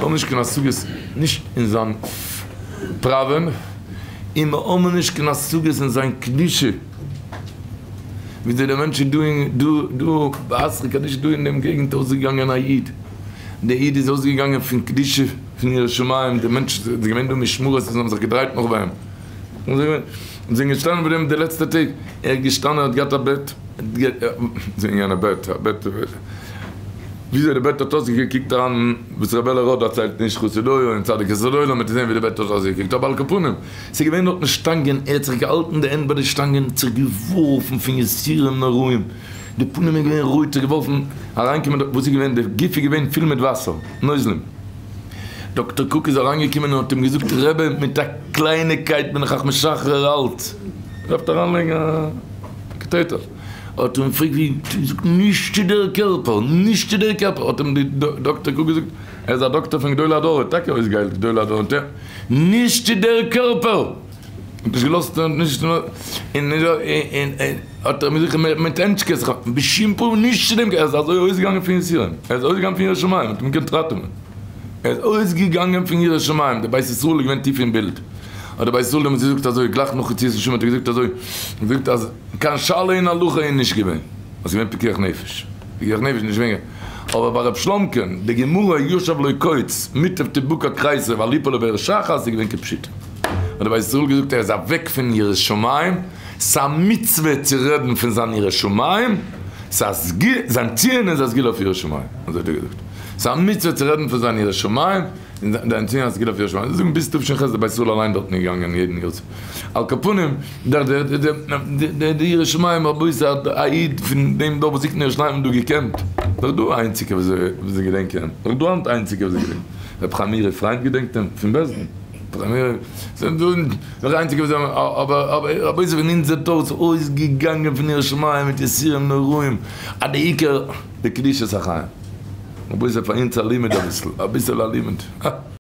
האבן נישט קיין השגות נישט אין זיין פראווען, און מיר האבן נישט קיין השגות אין זיין קדושה, וויאזוי דער מענטש איז דא אין דא דא באתרא קדישא דא אין דעם געגנט אויסגעגאנגען א איד, דער איד איז אויסגעגאנגען פון קדושה פון יראת שמים, דער מענטש איז געווען דא משמרות וואס האבן זיך געדרייט נאך ביי אים, און זענען געשטאנען ביי דעם די לעצטע טעג, ער איז געשטאנען ער האט געהאט א בעט, אין יענע בעט, א בעט, וויאזוי די בעט האט אויסגעקוקט, קוקט אריין וואס ר' אלי' ראטה דערציילט נישט חסיד אויער און צדיק יסוד עולם וועט איר זען ווי די בעט האט אויסגעקוקט, אבער על כל פנים, ס'איז געווען דארטן שטאנגען, ער האט זיך געהאלטן די הענט ביי די שטאנגען, האט זיך געווארפן פון יסורים נוראים, די פנים איז געווען רויט, זיך געווארפן, אריינקומען דארט, וואס איז געווען, די גוף איז געווען פיל מיט וואסער, נוזלים. דאקטער קוק איז אריינגעקומען און האט אים געזאגט, רבי, מיט א קלייניקייט בין איך אייך משחרר אלץ, דארפט אריינלייגן א catheter. האט אים געפרעגט ווי, האט ער געזאגט, נישט צו דער קערפער, נישט צו דער קערפער, האט אים די דאקטער קוק געזאגט, ער איז א דאקטער פון גדולי הדור, האט טאקע אויסגעהיילט גדולי הדור, האט ער, נישט צו דער קערפער! האט נישט געלאזט, נישט, און האט ער אים געזאגט מיט הענטשקעס, בשום פנים נישט צו דעם קערפער, ער איז אזוי אויסגעגאנגען פון יסורים, ער איז אויסגעגאנגען פון יראת שמים, האט אים געקענט ראטעווען, ער איז אויסגעגאנגען פון יראת שמים, דער בית ישראל איז געווען טיף אין בילד, האט דער בית ישראל דעמאלטס געזאגט אזוי, גלייך נאך יציאת נשמה האט ער געזאגט אזוי, געזאגט אז קיין שאלה אין הלכה איז נישט געווען, עס איז געווען פיקוח נפש, פיקוח נפש נישט געווען, אבער ביי ר' שלומקען, די גמרא ישב לו קוץ, מוטב תבקע כריסו ואל יפול לבאר שחת איז געווען כפשוטו. האט דער בית ישראל געזאגט ער איז אוועק פון יראת שמים, ס'א מצוה צו רעדן פון זיין יראת שמים, ס'א סגולה, זיין ציון איז א סגולה אויף יראת שמים, אזוי האט ער געזאגט, ס'א מצוה צו רעדן פון זיין יראת שמים, און זיין ציון איז א סגולה אויף יראת שמים, זיי זאגן ביז תש"ח איז דער בית ישראל אליין דארטן געגאנגען יעדן יאר צו, על כל פנים, די יראת שמים רבותי א איד פון דעם דור וואס זיצט אין ירושלים האט דא געקענט, נאך דא איינציגע וואס זיי געדענקען אים, נאך דא היינט איינציגע וואס זיי געדענקען, רבי חיים מאיר פריינד געדענקט אים פון בית דין. נאך איינציגע וואס זענען אבער רבותי פון אונזער דור איז אויסגעגאנגען פון יראת שמים מיט יסורים נוראים אז די עיקר די קדושת החיים רבותי פאר אונז א לימוד אביסל אביסעלע א לימוד.